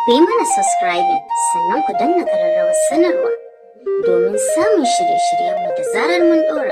Ku yi mana subscribing sannan ku danna ƙararrawar sanarwa domin samun shirye-shiryenmu da zarar mun ɗora.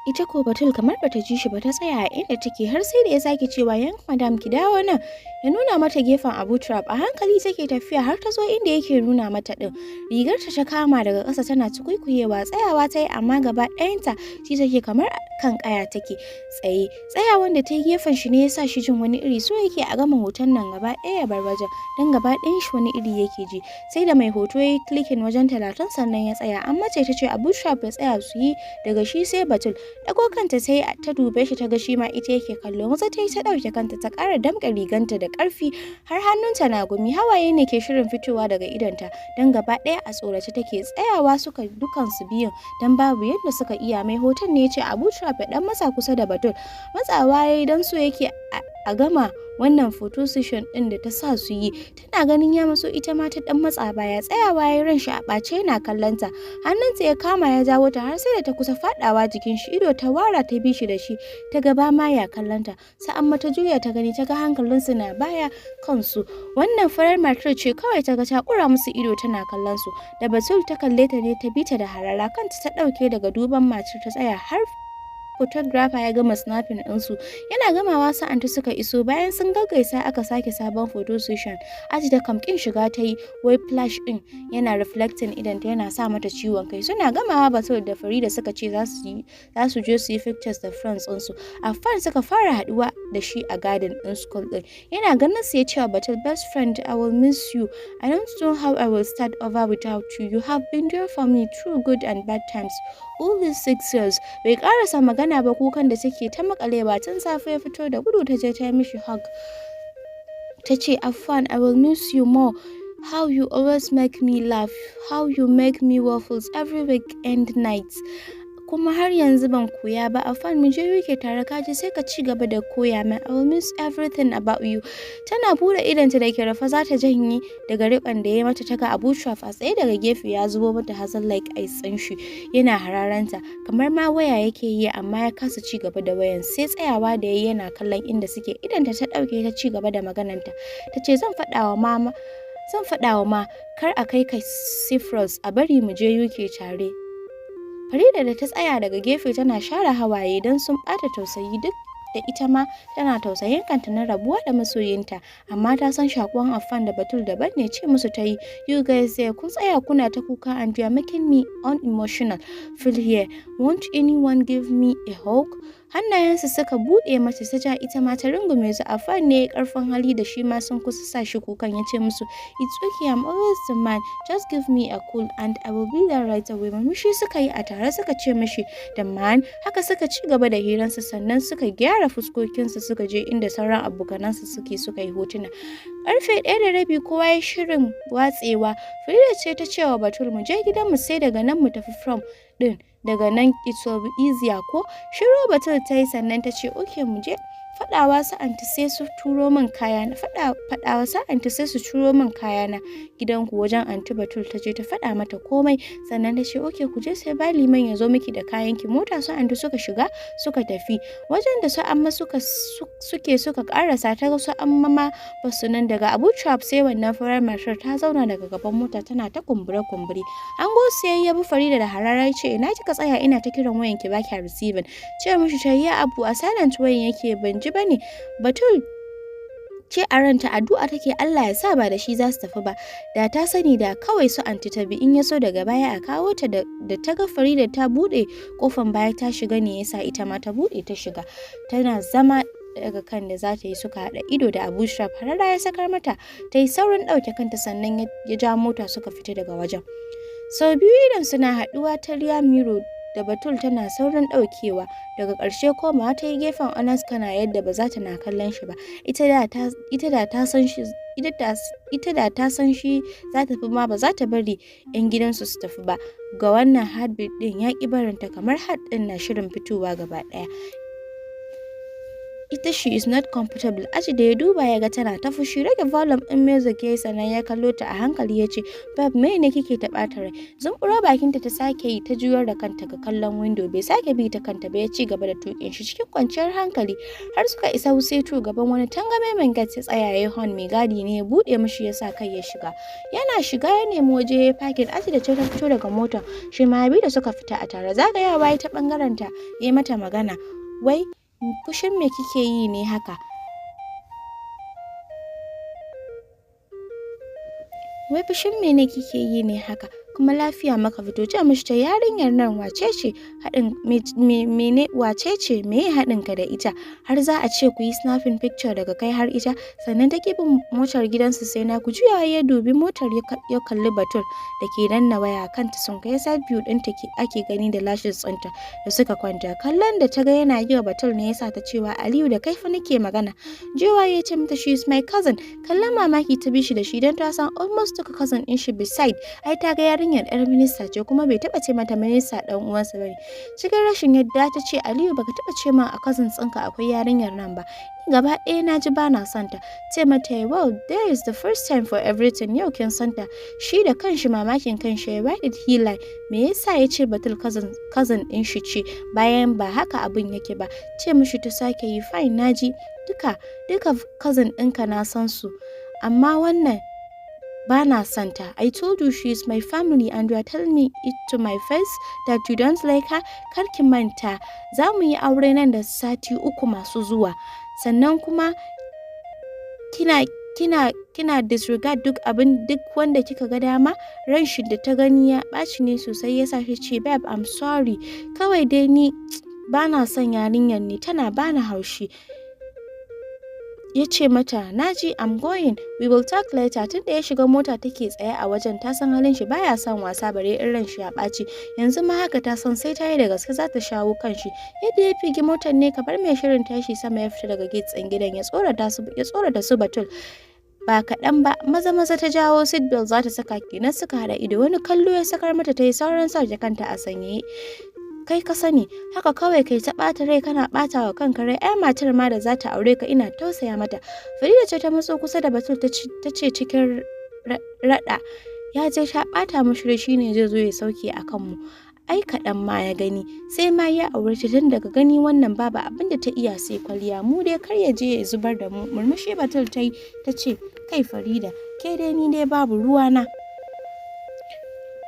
Ita ko Batul kamar bata ji shi ba, ta tsaya a inda take har sai da ya sake cewa, "Young madam, ki dawo nan." Ya nuna mata gefen Abu Turab. A hankali take tafiya har ta zo inda yake nuna mata din. Rigar ta ta kama daga ƙasa tana tukuikuyewa. Tsayawa ta yi, amma gaba ɗayanta shi take kamar kan ƙaya take tsaye. Tsayawan da ta yi gefen shi ne ya sa shi jin wani iri. So yake a gama hoton nan gaba ɗaya ya bar wajen, don gaba ɗayan shi wani iri yake ji. Sai da mai hoto ya yi clicking wajen 30 sannan ya tsaya. Amma ce ta ce Abu Turab ya tsaya su yi daga shi sai Batul. Ɗago kanta sai ta dube shi, ta ga shi ma ita yake kallo. Maza ta yi ta ɗauke kanta, ta ƙara damƙe riganta da ƙarfi har hannunta na gumi. Hawaye ne ke shirin fitowa daga idonta, don gaba ɗaya a tsorace take. Tsayawa suka dukansu biyun, don babu yadda suka iya. Mai hoton ne ya ce Abu Turab ya ɗan matsa kusa da Batul. Matsawa ya yi, don so yake a gama wannan photo session ɗin da ta sa su yi. Tana ganin ya matso, ita ma ta ɗan matsa baya. Tsayawa ya, ran shi a ɓace yana kallon ta. Hannunta ya kama ya jawo ta har sai da ta kusa faɗawa jikin shi. Ido ta wara ta bi shi da shi, ta ga ma ya kallon ta. Sa'an mata juya ta gani, ta ga hankalinsu na baya kansu. Wannan farar matar ce kawai ta ga ta kura musu ido tana kallon su. Da Batul ta kalle ta ne ta bi ta da harara. Kanta ta ɗauke daga duban matar, ta tsaya har photographer ya gama snapping ɗinsu. Yana gamawa su anti suka iso. Bayan sun gaggaisa aka sake sabon photo session. Aji da kamkin shiga ta yi, wai flash ɗin yana reflecting idan ta yana sa mata ciwon kai. Suna gamawa Batul da Farida suka ce za su je su yi pictures da friends ɗinsu. Affan suka fara haɗuwa da shi a garden ɗin school ɗin. Yana ganin su ya ce wa Batul, "Best friend, I will miss you. I don't know how I will start over without you. You have been there for me through good and bad times all these 6 years." Bai karasa magana ba, kukan da take ta makalewa tun safe ya fito. Da gudu ta je ta yi mishi hug, ta ce, "Affan, I will miss you more. How you always make me laugh, how you make me waffles every weekend night. Kuma har yanzu ban koya ba. Affan, mu je UK tare kaji, sai ka ci gaba da koya min. I will miss everything about you." Tana bude idonta da ke rufe za ta janye daga riƙon da ya mata, ta ga Abu Turab a tsaye daga gefe ya zubo mata hazel like eyes ɗin shi, yana hararanta kamar ma waya yake yi, amma ya kasa ci gaba da wayan sai tsayawa da yayi yana kallon inda suke. Idonta ta ɗauke, ta ci gaba da magananta, ta ce, "Zan faɗa wa mama, zan faɗa wa ma kar a kai ka Cyprus, a bari mu je UK tare." Farida da ta tsaya daga gefe tana share hawaye don sun ɓata tausayi, duk da ita ma tana tausayin kanta na rabuwa da masoyinta, amma ta san shakuwan Affan da Batul daban ne, ce musu ta yi, "You guys there, kun tsaya kuna ta kuka and you are making me unemotional feel here. Won't anyone give me a hug?" Hannayensu suka buɗe mata, ta ja ita ma ta rungume su. Affan ne karfin hali da shi ma sun kusa sa shi kukan, ya ce musu, "It's okay, I'm always the man. Just give me a call and I will be there right away." Murmushi suka yi a tare suka ce mishi, "The man." Haka suka ci gaba da hiransu, sannan suka gyara fuskokinsu suka je inda sauran abokanansu suke suka yi hotuna. Karfe 1:30 kowa ya shirin watsewa. Farida ce ta cewa Batul, "Mu je gidanmu, sai daga nan mu tafi prom din. Daga nan it will be easier ko?" Shiru Batul ta yi, sannan ta ce, "Okay, mu je. Faɗawa su anti sai su turo min kaya na, faɗawa su anti sai su turo min kaya na gidanku." Wajen anti Batul ta je ta faɗa mata komai, sannan ta ce, "Okay, ku je, sai ba liman ya zo miki da kayan ki." Mota su anti suka shiga suka tafi wajen da su amma suka suke. Suka karasa, ta ga su amma ma basu nan. Daga Abu Turab sai wannan farar matar ta zauna daga gaban mota tana ta kumbure kumbure. Hango sai ya bi Farida da harara, ya ce, "Ina kika tsaya? Ina ta kiran wayan ki, baki receiving." Ce mishi ta yi, "Abu, a silent wayan yake, ban ji bane." Batul ce a ranta addu'a take Allah ya sa ba da shi za su tafi ba. Da ta sani da kawai su anti ta bi, in ya so daga baya a kawo ta. Da ta ga Farida ta bude kofan baya ta shiga ne yasa ita ma ta bude ta shiga. Tana zama daga kan da za ta yi suka haɗa ido da Abu Turab. Harara ya sakar mata, ta yi saurin ɗauke kanta, sannan ya ja mota suka fita daga wajen. Sau biyu idan suna haɗuwa ta rear mirror da Batul, tana saurin ɗaukewa. Daga ƙarshe komawa ta yi gefen Anas kana yadda ba za ta na kallon shi ba. Ita da ta san shi za ta fi ma ba za ta bari 'yan gidansu su tafi ba. Ga wannan heartbeat ɗin ya ƙi barinta, kamar heart ɗin na shirin fitowa gaba ɗaya. Ita she is not comfortable. Aji da ya duba ya ga tana ta fushi, rage volume ɗin music yayi, sannan ya kallo ta a hankali ya ce, "Babe, me ne kike ta ɓata rai?" Zumburo bakinta ta sake yi, ta juyar da kanta ga kallon window. Bai sake bi ta kanta ba, ya ci gaba da tukin shi cikin kwanciyar hankali har suka isa Wuse 2. Gaban wani tangamemen gate ya tsaya ya horn. Mai gadi ne ya buɗe mishi, ya sa kai ya shiga. Yana shiga ya nemi waje ya parking. Aji da ce ta fito daga motar, shi ma bi da suka fita a tare. Zagayawa ya ta bangaren ta ya mata magana, "Wai fushin me kike yi ne haka? Wai fushin mene kike yi ne haka? Kuma lafiya maka fito." Ce mishi ta, "Yarinyar nan wace ce? Haɗin mene? Wace ce? Me haɗin ka da ita har za a ce ku yi snapping picture daga kai har ita? Sannan ta bin motar gidansu sai na ku." Juya ya dubi motar, ya kalli Batul da ke danna waya, kanta sun kai side view ɗinta ake gani da lashes ɗinta da suka kwanta. Kallon da ta ga yana yi wa Batul ne yasa ta cewa, "Aliyu, da kai fa nake magana." Juya ya ce mata, "She is my cousin." Kallon mamaki ta bi shi da shi, don ta san almost duka cousin ɗin shi. Beside, ai ta ga yarinyar yar minista ce, kuma bai taba ce mata minista dan uwansa bane. Cikin rashin yadda ta ce, "Aliyu, baka taba ce min a cousins ɗinka akwai yarinyar nan ba. Ni gaba ɗaya na ji bana son ta." Ce mata, "Well, there is the first time for everything. Yau kin san ta." Shi da kanshi mamakin kanshi, why did he lie? Me yasa ya ce Batul cousin ɗin shi ce bayan ba haka abin yake ba? Ce mishi ta sake yi, "Fine, naji, duka duka cousin ɗinka na san su, amma wannan ba na son ta. I told you she is my family and you are telling me it to my face that you don't like her. Kar ki manta za mu yi aure nan da sati 3 masu zuwa. Sannan kuma kina disregard duk abin duk wanda kika ga dama." Ran shi da ta gani ya ɓaci ne sosai yasa shi ce, "Babe, I'm sorry. Kawai dai ni ba na son yarinyar ne, tana bani haushi." Ya ce mata, "Naji, I'm going, we will talk later." Tun da ya shiga mota take tsaye a wajen. Ta san halin shi, baya son wasa, bare in ran shi ya ɓaci. Yanzu ma haka ta san sai ta yi da gaske za ta shawo kan shi. Yadda ya figi motar ne kamar mai shirin tashi sama ya fita daga gate ɗin gidan, ya tsorata su Batul ba kaɗan ba. Maza maza ta jawo seatbelt za ta saka kenan suka haɗa ido. Wani kallo ya sakar mata, ta yi sauran sauke kanta a sanyaye. "Kai ka sani, haka kawai kai ta ɓata rai, kana ɓata wa kanka rai. Ai matar ma da za ta aure ka ina tausaya mata." Farida ce ta matso kusa da Batul ta ce cikin raɗa, "Ya je ta ɓata mishi rai, shine zai zo ya sauke a kanmu. Ai kaɗan ma ya gani sai ma ya aure ta, tun daga gani wannan babu abin da ta iya sai kwalliya. Mu dai kar ya je ya zubar da mu." Murmushi Batul ta yi ta ce, "Kai Farida, ke dai, ni dai babu ruwana."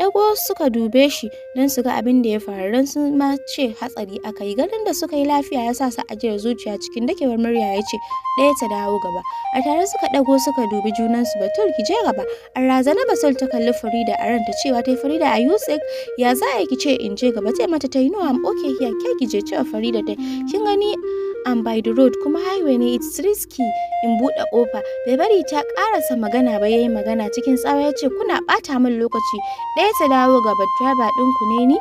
Ɗago suka dube shi don su ga abin da ya faru, don sun ma ce hatsari aka yi. Ganin da suka yi lafiya ya sa su ajiyar zuciya. Cikin dakewar murya ya ce, "Ɗaya ta dawo gaba." A tare suka ɗago suka dubi junansu. "Batul, ki je gaba." A razana Batul ta kalli Farida, a ranta cewa ta yi, "Farida, are you sick? Ya za a yi ki ce in je gaba?" Ce mata ta yi, "No, I'm okay here. Ke ki je." Cewa Farida ta, "Kin gani, I'm by the road, kuma highway ne, it's risky in buɗe ƙofa." Bai bari ta ƙarasa magana ba yayi magana cikin tsawa, ya ce, "Kuna ɓata min lokaci. Ɗaya ta dawo gaba, driver ɗinku ne ni?"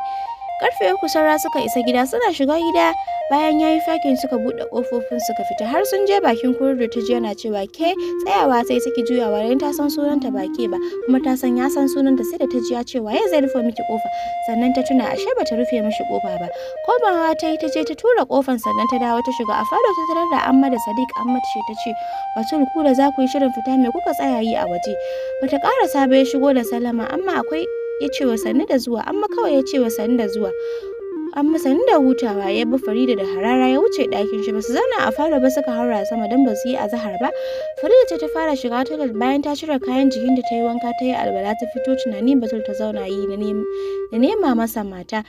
Karfe 3 saura suka isa gida. Suna shiga gida bayan yayi fakin suka buɗe ƙofofin suka fita. Har sun je bakin corridor ta ji yana cewa, "Ke." Tsayawa sai take juyawa, don ta san sunanta ba ke ba, kuma ta san ya san sunanta. Sai da ta ji ya ce, "Waye zai rufe miki ƙofa?" Sannan ta tuna ashe bata rufe mishi ƙofa ba. Komawa ta yi ta je ta tura ƙofan, sannan ta dawo ta shiga. A falo ta tarar da Amma da Sadiq. Amma ce ta ce, "Batul, ku da za ku yi shirin fita, me kuka tsaya yi a waje?" Bata ƙarasa ba ya shigo da sallama. Amma akwai ya ce wa, "Sannu da zuwa." Amma kawai ya ce wa, "Sannu da zuwa." Amma, "Sannu da hutawa." Ya bi Farida da harara ya wuce ɗakin shi. Basu zauna a falo ba, suka haura sama don ba su yi azahar ba. Farida ce ta fara shiga toilet. Bayan ta cire kayan jikinta, ta yi wanka, ta yi alwala, ta fito. Tunani Batul ta zauna yi na nema masa mata,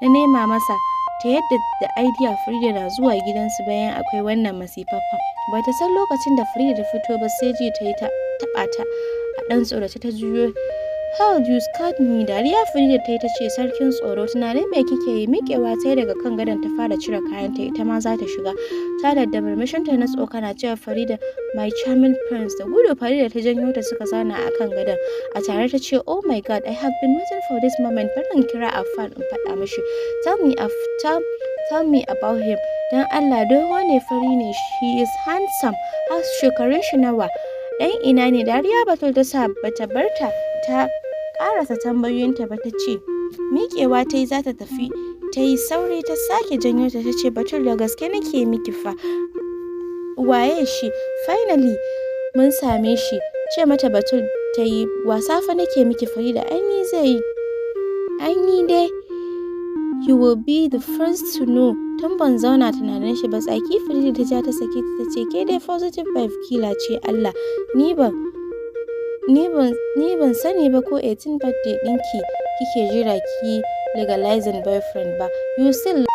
na nema masa ta yadda da idea Farida na zuwa gidansu bayan akwai wannan masifaffa. Ba ta san lokacin da Farida ta fito ba, sai ji ta yi ta taɓa ta. A ɗan tsorace ta juyo. "How you scared me." Dariya Farida ta yi ta ce, "Sarkin tsoro, tunanin me kike yi?" Miƙewa ta daga kan gadon ta fara cire kayanta, ita ma za ta shiga. Ta da murmushinta na tsokana cewa Farida, "My charming prince." Da gudu Farida ta janyo ta suka zauna a kan gadon. A tare ta ce, "Oh my God, I have been waiting for this moment. Bari in kira Affan in faɗa mishi. Tell me about him. Dan Allah, dogo ne, fari ne, he is handsome? Har shekarun shi nawa? Dan ina ne?" Dariya Batul ta sa, bata barta ta karasa tambayoyinta ba ta ce, miƙewa ta yi za ta tafi, ta yi sauri ta sake janyo ta, ta ce, "Batul, da gaske nake miki fa. Waye shi? Finally mun same shi," ce mata Batul ta yi. "Wasa fa nake miki, Farida. Ai ni zai, ai ni dai you will be the first to know. Tun ban zauna tunanin shi ba." Tsaki Farida ta ja ta saki ta ce, "Ke dai positive vibe killer ce Allah. Ni ban sani ba ko 18 birthday ɗinki kike jira ki legalizing boyfriend ba. You still